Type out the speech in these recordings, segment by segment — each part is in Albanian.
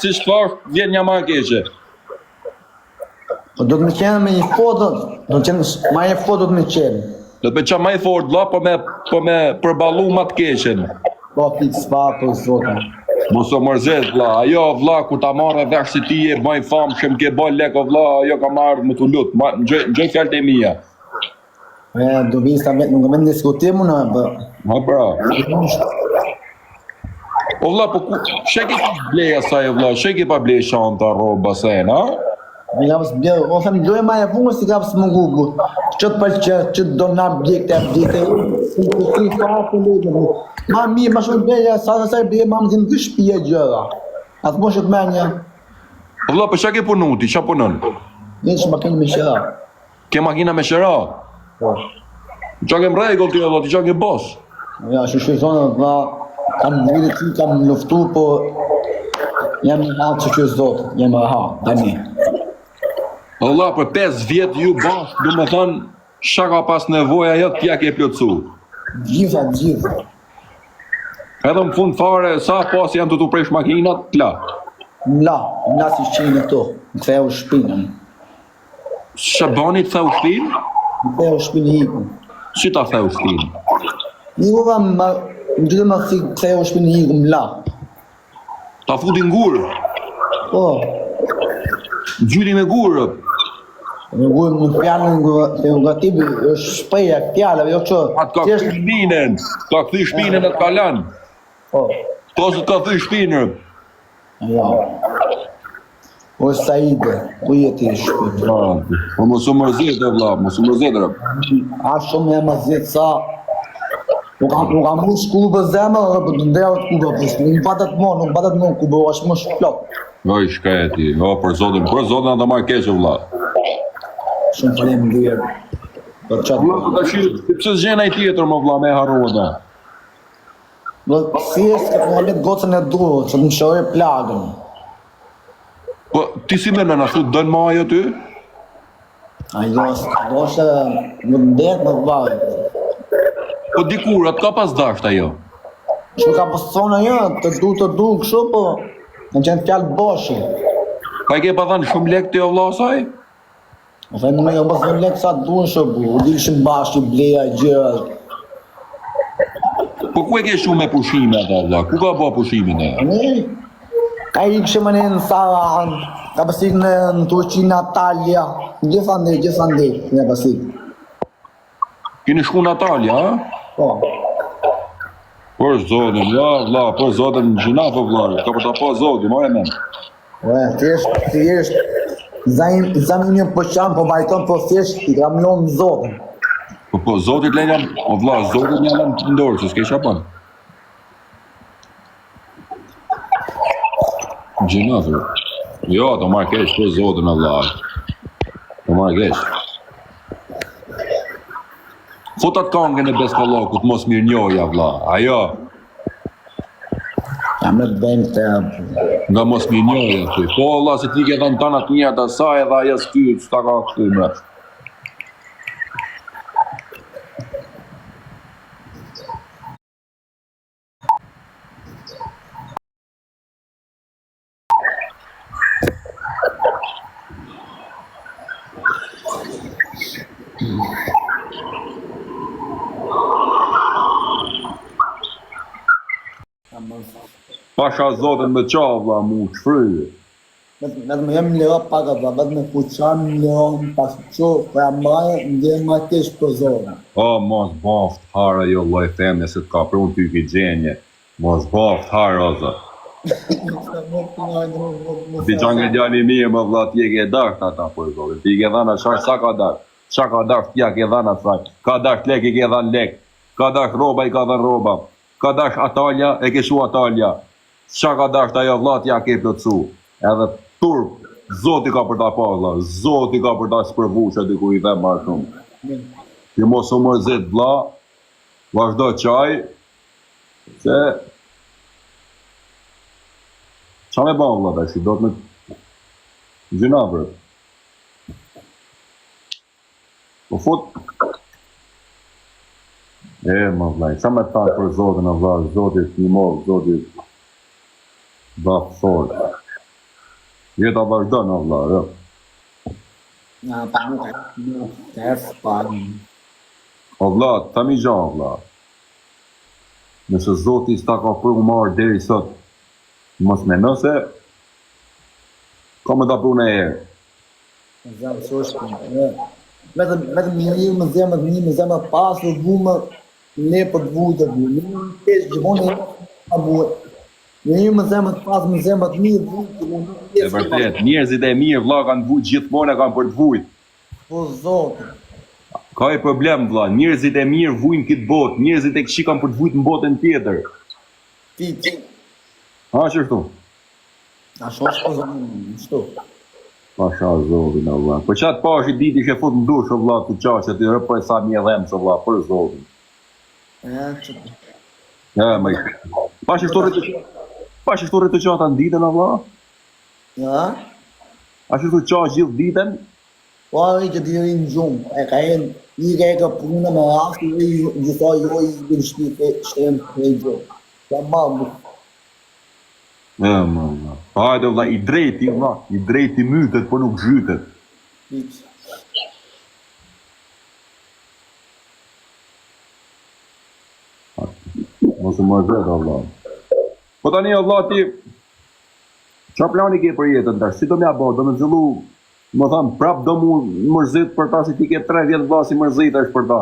Si çfarë vjen një ma e keqe. Po do të më qenë me një foto, do të qenë ma e foto do të më qenë. Do të më qenë ma i fort vlla, po me po me përballu ma të keqen. Po fiks pa për zotin. Mos u mërzit vlla, ajo vlla kur ta marrë vesh se ti je ma i famshëm ke bë lek o vlla, ajo ka me ardh me t'u lut, ma ngjoj ngjoj fjalët e mia. E do vi sa me nuk më diskutim unë bë. Ma bra. O vlla, po ku çe ke ble asaj o vlla, çe ke pa ble shanta, rroba sena? Ne kam së o them lojë ma e vonë si kam së mungu, bu. Që të pëlqe, që të do na bje këte, bje këte, si të si fa të lojë, bu. Ma mirë, ma shumë bleja, sa sa sa bje, ma më zimë të shpia gjëra. Atë mos të menja. O vlla, po çka ke punu ti, çka punon? Një që makinë me qira. Ke makina me qira? Po. Qa ke n'rregull ti vlla, ti qa ke boss? Ja, që që zonë, vlla, kam vujtë ti, kam luftu, po jam në hatë që që zotë, jam në hatë, tani. O vlla, për 5 vjet ju bashkë, do me thënë, çka ka pas nevoja ajo t'ja ke plotësu. Gjitha, gjitha. Edhe në fund fare, sa pas janë të t'u presh makinat, t'la. M'la, m'la si qenë këto, më ktheu shpinën. Ç'a bani të theu shpinë? Më theu shpinë iku. Si ta theu shpinë? Iku va më më gjithë më si theu shpinë iku më la. Ta futi në gurë? Po. Gjyti me gurë? Me gurë në fjalën e gati është shprehja fjala, jo që. A të ka kthy shpinën, ta kthy shpinën e të ka lënë. Po. Po se të ka kthy shpinën. Ja. O Saide, ku je ti shpejt? Po, po mos u mërzit o vlla, mos u mërzit bre. A shumë jam mërzit sa U kam u kam mush Kubë zemër dhe po të nderot Kuba, po nuk batet mo, nuk batet mo Kuba, është mush plot. Oj, shka e ti, o për zotin, për zotin ata marr keq o vlla. Shumë faleminderit. Për çfarë? Vlla, po tash, pse s'gjen ai tjetër mo vlla me harru atë? Po si është që më let gocën e duhur, që të më shëroj plagën. Po, ti si mendon, ashtu don ma ajo ty? Ajo, s'do më ndet më vllai. Po dikur, atë ka pas dasht ajo? Që ka pas thonë ajo, të du të du, kështu po, në qenë fjalë boshe. Pa i ke pa dhanë shumë lek ti o vlla asaj? Po them unë jo pas dhënë lek sa duhen shë bu, u dilshim bashkë i bleja gjëra. Po ku e ke shumë me pushime ato vlla? Ku ka bë pushimin e? Ne ka ikshim ne në Saran, ka pas ik në, në Turqi, në Antalya, gjithandej, gjithandej, ne pas ik. Keni shku në Antalya, a? Po. Për zotin, ja vlla, për zotin, gjynah o vlla, ka për ta pa zoti, more men. Ue, thjesht, thjesht, zajm, zajm një po qan, po vajton, po thjesht i kam lënë zotin. Po po, zotit le jam, o vlla, zotit ja lëm në dorë, se s'ke çfarë bën. Gjynah. Jo, do marr keq për zotin o vlla. Do marr keq. Fut atë kangën e Bes Kollokut, mos mirënjohja vlla. Ajo. Ja me të bëjmë këtë. Nga mos mirënjohja ty. Po vlla se ti ke dhënë tana të mirat asaj edhe ajo s'ky s'ta ka kthy më. Pasha zotin me qa vlla mu shfryje. Vetëm jam liro pak vlla, vetëm me kuqan liro pas çu, po jam mbaj, ndjen ma keq për zotin. O mos baft hare jo lloj femne se të ka prun ty ki gjenje Mos baft hare o zot. Ti qanke djali i mirë më vlla ti e ke dasht ata për zotin. Ti i ke dhënë asaj sa ka dasht. Sa ka dasht ti ja ke dhënë asaj. Ka dasht lek i ke dhënë lek. Ka dasht rroba i ka dhënë rroba. Ka dasht Antalya e ke çu Antalya. Sa ka dasht ajo vlla ti ja ke plotësu. Edhe turp Zoti ka për ta pa vlla. Zoti ka për ta sprovu që aty ku i them ma shumë. Ti mos u mërzit vlla. Vazhdo qaj. Se Ça me ba vlla tash, do të me gjynah bre. Po fut E më vlla, ça me thanë për zotin o vlla, zoti të ndihmoftë, zoti baftë fort. Jeta vazhdon, o vlla, jo. Na, pa nuk e, nuk e, pa. O vlla, të them një gja, o vlla. Nëse Zoti s'ta ka pru marë deri sot, mos mendo se ka me ta pru najherë. Zemër, së është punë. Vetëm, vetëm njeriu me zemër të mirë, me zemër të pastër, vumë, ne për të vujtë të vujtë. Një një kesh gjithmonë e ka vujtë. Njeriu me zemër të pastër, me zemër të mirë, vujtë, në një E vërtet, njerëzit e mirë, vlla, kanë vujtë gjithmonë e kanë për të vujtë. Po zotë. Ka një problem, vlla, njerëzit e mirë vujnë këtë botë, njerëzit e këqij kanë për të vujtë në botën tjetër. Ti. Ha, qështu? A shosh po zonë, qështu. Pasha zotin, o vlla. Po qatë pash i ditë ishe fut në dush, o vlla, të qashë, aty rë po e sa mi dhemës, o vlla, për zotin. E, që të... E, më i... Pash ishtu rritë të Pash ishtu rritë të qata në ditën, o vlla? Ja? A ishtu qashë gjithë ditën? Po a i që diri në gjumë, e ka e i ka e ka puna me rast, i gjitha jo i në shtëpi, shtëpi, shtëpi, shtëpi, Ja ma, E, më, më. Hajde, vlla, i drejti, vlla, i drejti mytet, po nuk zhytet. Hiç. Mos u mërzit, o vlla. Po tani, o vlla, ti, ça plani ke për jetën tash? Si do m'ja bo, do me fillu, më thamë, prap do mu mërzit për ta, si ti ke tre vjet vlla si mërzitesh për ta.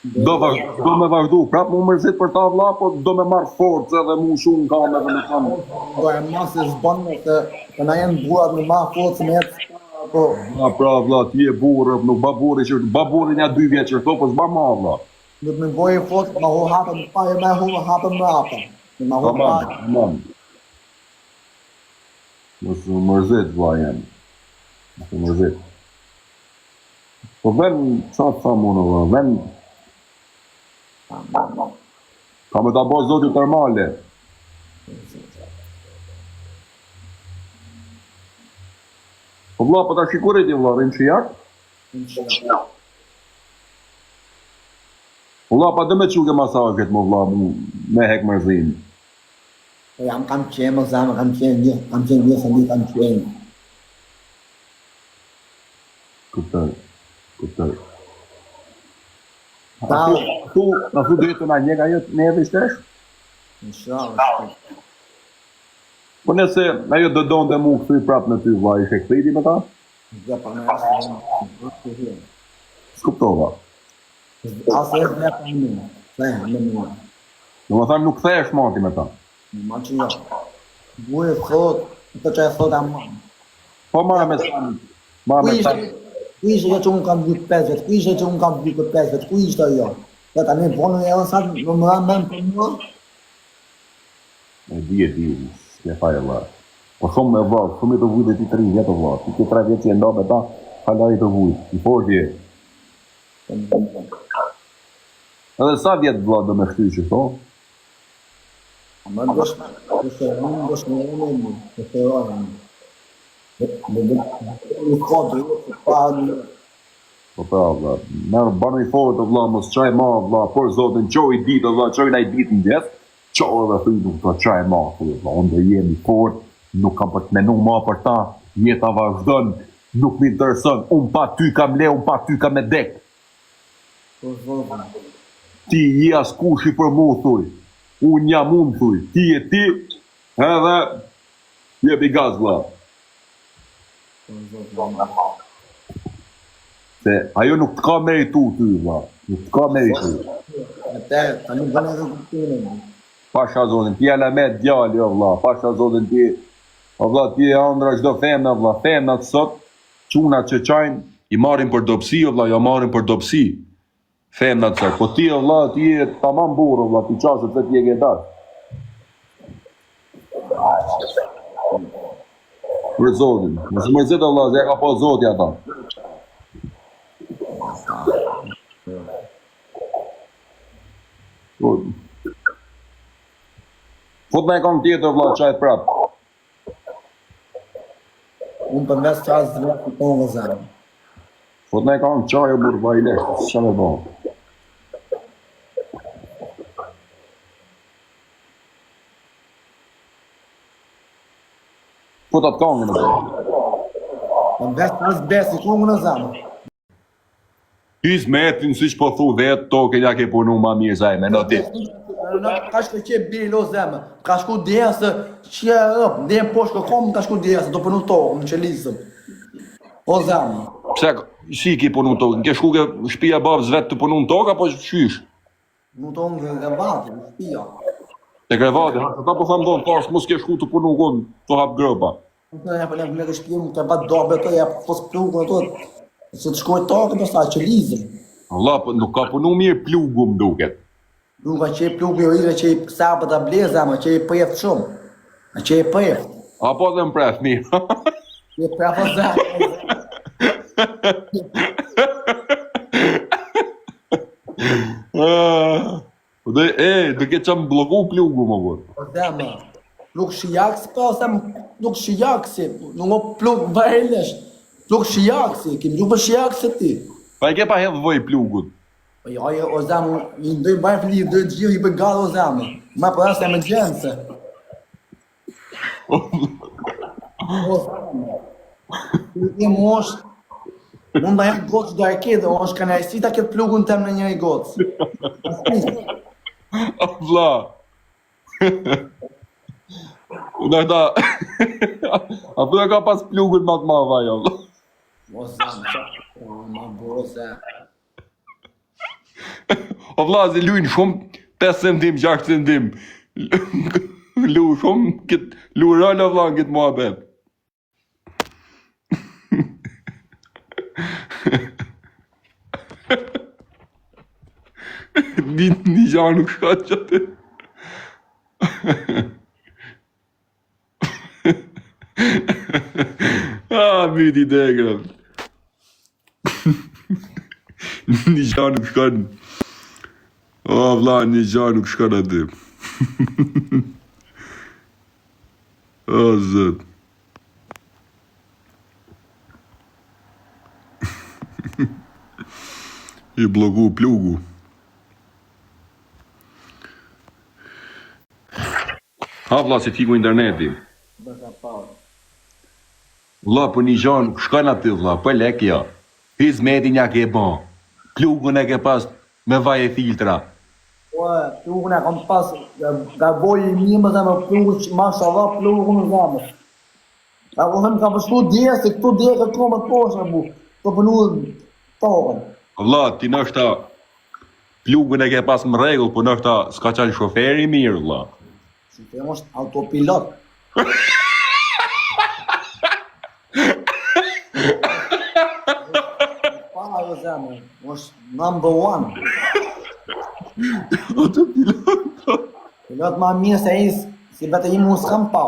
Do, vazh, do me vazhdu, prap mu mërzit për ta vlla, po do me marrë forcë edhe mu shu në kamë edhe me thanë. Do e ma se s'bën me të, të na jenë burrat me marrë forcë me ecë po. A pra vlla, ti je burrë, nuk ba burri që ba burri nja dy vjet që po s'ba ma vlla. Do të më bëjë forcë, ma hu hapën pa e ma hu hapën më hapën. Ma hu Tamam, tamam. Mos u mërzit vlla jem. Mos u mërzit. Po ven, ça të tham unë, vlla, ven... Ka me ta bo zoti termale. Po vlla, po ta shikure ti vlla, rrinë që Po vlla, pa do me çu ke masazhet mo vlla, mu, me hek mërzinë. Po jam kam qenë, më zamë, kam qenë një, kam qenë një, sa një kam qenë. Kuptoj, kuptoj. A thu, thu, a thu do jetë na njek ajo neve shtesh? Inshallah. Po nëse ajo do donte mu kthy prap me ty vlla, ishe kthy ti me ta? Ja pa më asë. S'kuptova. Asë e dhe pa më. Dhe më më. Domethënë nuk kthehesh ma ti me ta. Ma që jo. Buje thot, të që e thot ama. Po marrë me sa. Marrë me sa. Ku ishte ajo që unë kam vujt 5 vjet? Ku ishte që unë kam vujt për 5 vjet? Ku ishte ajo? Dhe tani vonë edhe sa më më dha mend për mua. E di, e di, s'ke faj vlla. Po shumë e vlla, shumë i të vujt dhe ti 3 vjet o vlla. Ti ke 3 vjet që e nda me ta, hala i të vujt. I fort je. Edhe sa vjet vlla do me shty që thonë? Ama do të do të do të Po pra, vlla, merr banu i fortë vlla, mos qaj ma vlla, për zotin, çoj ditë vlla, çoj naj ditë në mëngjes, çoj edhe thuj nuk do qaj ma, thuj vlla, unë do jem i fortë, nuk kam për të menu ma për ta, jeta vazhdon, nuk më intereson, unë pa ty kam le, unë pa ty kam me dek. Për zotin. Ti je askushi për mu, thuj, unë jam unë, thuj, ti je ti, edhe Jepi gaz vlla. Se ajo nuk të ka meritu ty vlla. Nuk të ka meritu. Atë tani bën edhe kuptimin. Pasha zotin, ti alamet djali o vlla, pasha zotin ti o vlla ti je andra çdo femna vlla, femnat sot çunat që qajnë i marrin për dobësi o vlla, jo marrin për dobësi. Femnat sot, po ti o vlla ti je tamam burrë o vlla, ti qan sepse ti e ke dash. Për zotin, mos u mërzit o vlla, se ja ka pa zoti ata. Po. Fut me kongë tjetër vlla, qaj prap. Unë për mes qasë dhe të tonë dhe zemë. Fut me kongë qaj o burrë, vlla i leshtë, s'ka me bo. Fut atë kongën e Po bes as bes i kongën e zemër. Hizmetin, siç po thu vetë, tokën ja ke punu ma mirë sa e meno ti. Ka shku që biri lo zemër, ka shku djeja se që e rëp, djeja poshtë kërkom, ka shku djeja se do punu tokën, në qelizëm. O zemër. Pse, si ki punu tokën? Ke shku ke shpia babës vetë të punu në tokë, apo qysh? Punu tokën në krevati, në shpia. Te krevati, ha, ta po them donë, tash mos ke shku të punu kun, të hap gropa. Nuk e po lëmë në shtëpi, më ka bat dorë ato, ja pos plugun ato. Se të shkoj tokë pastaj qelizëm. Valla, po nuk ka punu mirë plugu më duket. Nuk ka qe plugu jo ire që i sa po ta bleza, më që i preft shumë. A që i preft. Apo dhe më preft mirë. I preft o zemër. Ah, Po dhe, e, do ke çam blloku plugu më burr. O zemër. Plug shijak si po ose plug shijak si, nuk o plug barelesh. Plug shijak si, ke mësu për shijak si ti. Pa i ke pa hedh voj plugut. Po jo, jo, o zemër, i ndoj bajnë fli, ndoj të gjithë i bëj gati o zemër. Ma po është emergjencë. O zemër. I mosh, mund ta jap gocë do e ketë, o është kënaqësi ta ketë plugun tem në një gocë. O vlla. Unë ta A po e ka pas plugun më të madh ajo. O zemër, qa? O, ma bo zemër. O vlla, se lujnë shumë 5 centim, 6 centim. Lu shumë kët lu rol o vlla në këtë muhabet. Një, një gja nuk shka që aty. Ah, myti degrën. Një gja nuk shkon. O, vlla, një gja nuk shkon aty. O, zot. I blloku plugu. Ha vlla si t'iku interneti. Vlla po një gja nuk shkon aty vlla, për lek jo. Hizmetin ja ke bo. Plugun e ke pas me vaj e filtra. Po plugun e kam pas nga boji i mirë më zemër plugu që mashallah plugun më zemër. A po them kam shku dje se këtu dje ka kohë më poshtë bu. Po punu tokën. Vlla ti ndoshta Plugun e ke pas në rregull, po ndoshta s'ka qenë shoferi i mirë vlla. Shoferi është autopilot. Pa, o zemër, është number one. Autopilot. Pilot ma mirë se ai si vetë im unë s'kam pa.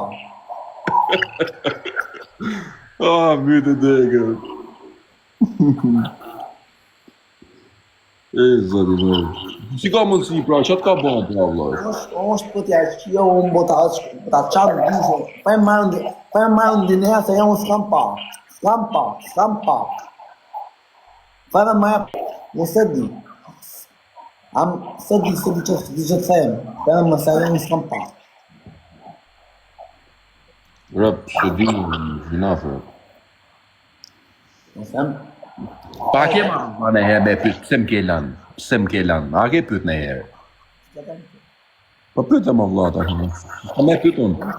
Ah, mytë degër. E, zoti më. Si ka mundësi, pra, që të ka bo, pra, vëlla? Është, është, po t'ja që jo, unë po ta, po ta qatë gjyshe, pa e marrë, pa e marrë në dinea, se jo, unë s'kam pa, s'kam pa, s'kam pa. Pa e marrë, unë s'e di. Am, s'e di, s'e di që, di që të them, pa e marrë, se jo, unë s'kam pa. Rëp, s'e di, gjynah. Po them. Pa ke marrë ma në herë me pyt, pse më ke lanë? Pse më ke lanë? A ke pyt në herë? Po pyte më vlla ta. Po me pyt unë.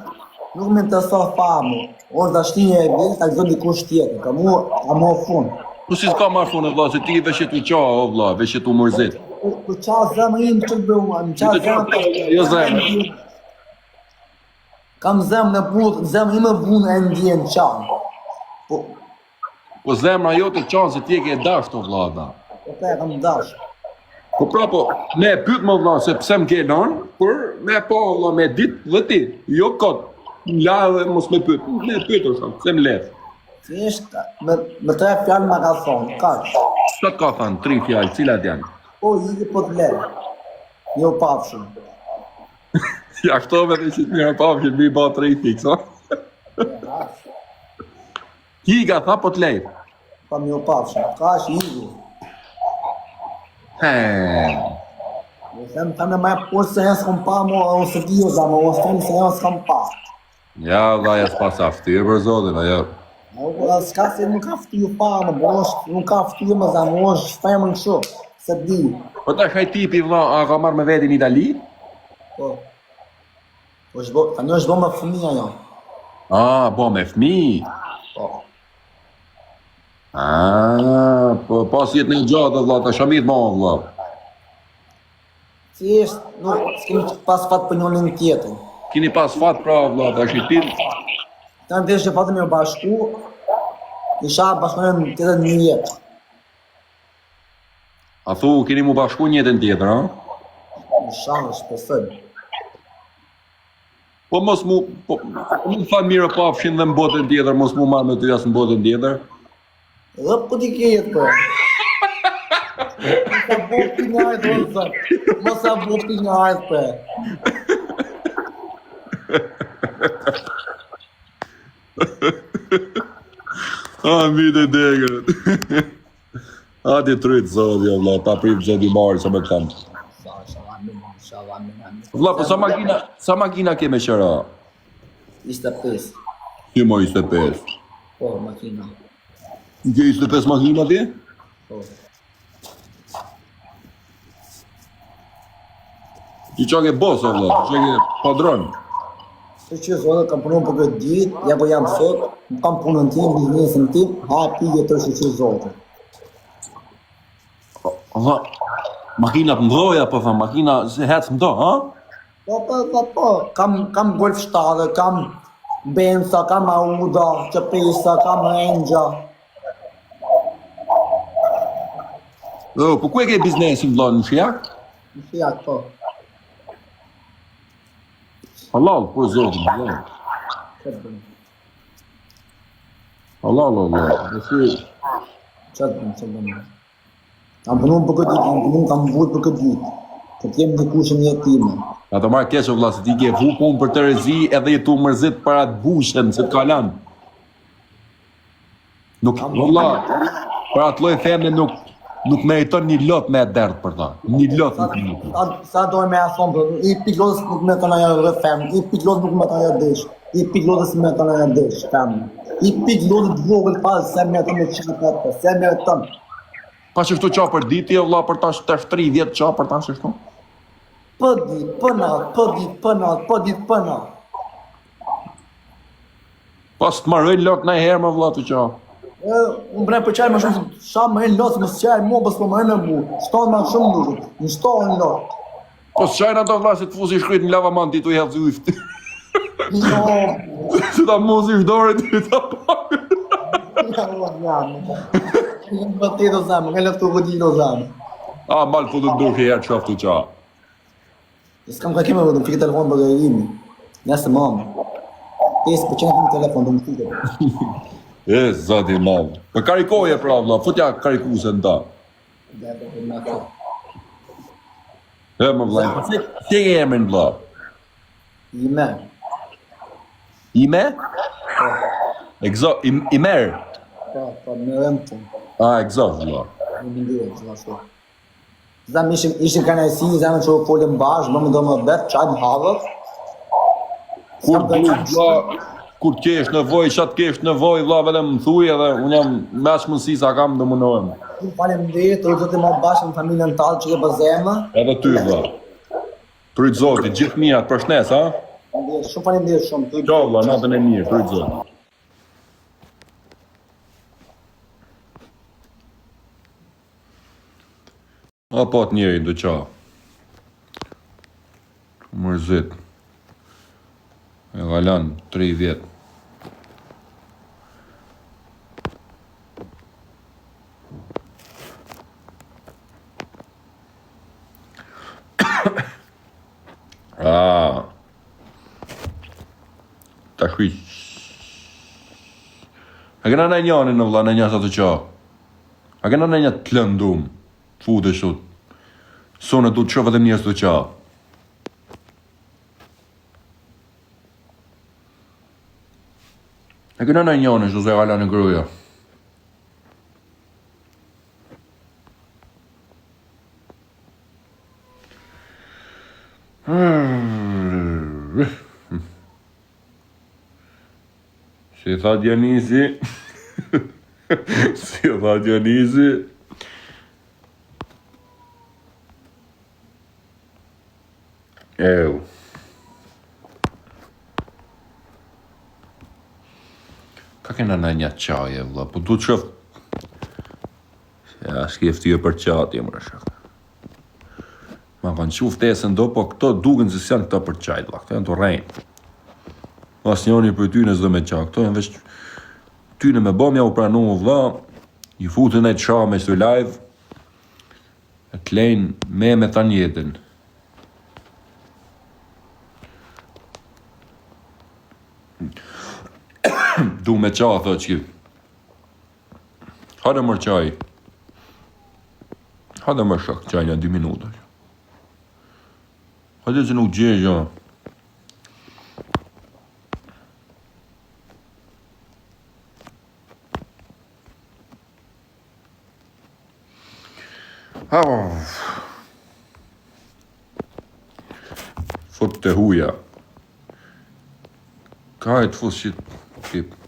Nuk më intereson fare mu. O dashnia e vjetër, ta gëzon dikush tjetër. Ka mu, ka mu fund. Po si s'ka marrë fund vlla, se ti veç je tu qa, o vlla, veç je tu mërzit. Po, po qa zemër im që të bëu, më qa zemër. Jo zemër. Kam zemër në burr, zemër ime vunë e ndjen qan. Po Po zemra jote qan se ti e ke dasht o vlla da. Po e kam dasht. Po pra po, me pyt më vlla se pse më ke lënë, por me po vlla me dit dhe ti, jo kot. Më la dhe mos me pyt, me pyt është, pse më le. Thjesht me me tre fjalë ma ka thonë, kaq. Çka të ka thënë, tri fjalë, cilat janë? Po iki po të le. Mirupafshim. Ja këto me dhe që të mirupafshim, mi ba tri fiks, o? Ika, tha po të lej. Pa mirupafshim, kaq iku. He. Më them të në me po se janë s'kam pa mo, unë s'e di o zemër, unë them se janë s'kam pa. Ja, vlla, ja s'paska ftyrë për zotin, ajo. Po, s'ka se nuk ka ftyrë fare, më bo, është, nuk ka ftyrë më zamë, është femër kështu, s'e di. Po tash ai tipi vlla, a ka marrë me veti në Itali? Po. Po është bo, tani është bo me fëmijë ajo. A, bo me fëmijë. Po. A, po pas jetë në gjatë vlla, tash mirë më vlla. Thjesht, nuk, s'kemi pas fat për njërin tjetrin. Kini pas fat pra, vlla, tash i til. Të në deshë fatën me u bashku, isha bashkojnë në tjetër një jetë. A thu, keni mu bashku një jetën tjetër, a? Isha, shpresojmë. Po mos mu, po, po më tha mirupafshim dhe në botën tjetër, mos mu marrë me ty as në botën tjetër. Dhe po ti ke jetë po. Mos a bo pi një ajtë, o zot. Mos a bo pi një ajtë, po. A, mi të degët. A, ti t'rujt zoti, o vlla, ta prift zoti marë, sa me të thamë. Vlla, po sa makina, sa makina ke me qëra? 25. Si mo 25? Po, makina. I ke 25 makina ti? Po. Ti qa ke boss, o vlla, ti qa ke padron. Shyqyr zotit, kam punu për këtë ditë, ja ku jam sot, kam punën tim, biznesin tim, ha, pi, jetoj shyqyr zotit. Vlla, makina të mdhoja, po tha, makina se hec më do, ha? Po, po, po, po, kam, kam Golf 7, kam Benza, kam Auda, Q5, kam Range. O, po ku e ke biznesin vlla në Shijak? Në Shijak, po. Hallall, po zotin, hallall. Hallall, hallall. Po si Çfarë të bëjmë, çfarë të bëjmë? Kam punu për këtë ditë, kam punu, kam vujt për këtë ditë. Të të jem dikush në jetë time. A të marrë keq o vlla se ti ke vu punë për terezi edhe je tu mërzit për atë bushen se të ka lënë. Nuk vlla, për atë lloj femre nuk nuk meriton një lot me e derdh për ta. Një lot nuk meriton. Sa, sa do me ason, për, i pikë lotës nuk me të ajo rrë femër, i pikë lotës nuk me të ajo desh, i pikë lotës me të ajo desh femër. I pikë lotës të vogël pas se me të me qenë atë, se me të. Pa që shtu qa për ditë, o vlla, për tash tash 3 vjet qa për tash shtu? Për ditë, për natë, për ditë, për natë, për ditë, për natë. Po s'të marrojnë lot në herë më vlla të qa. E, unë bre për qaj më shumë, sa më rënë lot, më s'qaj mua, po s'po më rënë mu. Shtonë më shumë duket, më shtonë lot. Po s'qajnë ato vlla se të fusi shkryt në lavaman ti tu i hedhë ujë. Jo. Se ta musi dorën ti ta pa. Ja, ja, ja. Më të do zamë, nga lëftu vëdi do zamë. A, mal futët duke herë qoftë të qa. S'kam ka keme, do më fikë telefon për gërimi. Nëse mamë. 5% në telefon, do më fikë. E, zoti i madh. Po karikoje pra, vlla, futja karikuse në ta. E, më vlla, po si, si e ke emrin, vlla? Ime. Ime? Po. Egzo, im, Imer? Po, po, më rëmë të. A, egzo, vlla. Më ndyrë, gjithashtu. Zam ishim ishim kënaqësi, zemër që u folëm bashkë, bëmë do më bet, çajm hadhët. Kur të vlla, kur të kesh nevojë, ça të kesh nevojë, vlla, vetëm më thuj edhe unë jam me aq mundësi sa kam do mundohem. Faleminderit, të zoti më bashkë në familjen tënde që ke bërë zemër. Edhe ty vlla. T'rujt Zoti, gjithë mirat, përshnes, ha? Shumë faleminderit shumë. Ciao vlla, natën e mirë, t'rujt Zoti. A po atë njeri do qa. Mërzit. E ka lanë 3 vjet. Ah. Ta kry. A kena në njënë në vlla, në një sa të qa. A kena në një të lëndum. Futesh u. Sonë du të shoh vetëm njerëz të qa. A kena në njënë që se ka lanë gruja. Si tha Dionisi? si tha Dionisi? Eu. Ka kena në një qaje, vlla, po du të shof... Ja, s'ke ftyrë për qatje, më shok. Ma kanë qu ftesën do, po këto duken se s'janë këto për qajt, vlla, këto janë të rrejnë. Asnjoni prej tyne s'do me qa, këto janë veç tyne me bom ja u pranu, vlla, i futën e të sha me së live, E të lejnë me me tanë jetën. Du me qa, thot që Hajde mër qaj. Hajde mër shok, qaj një dy minuta. Hajde që nuk gjej gjo. Fut të huja. Ka e të fus që tip.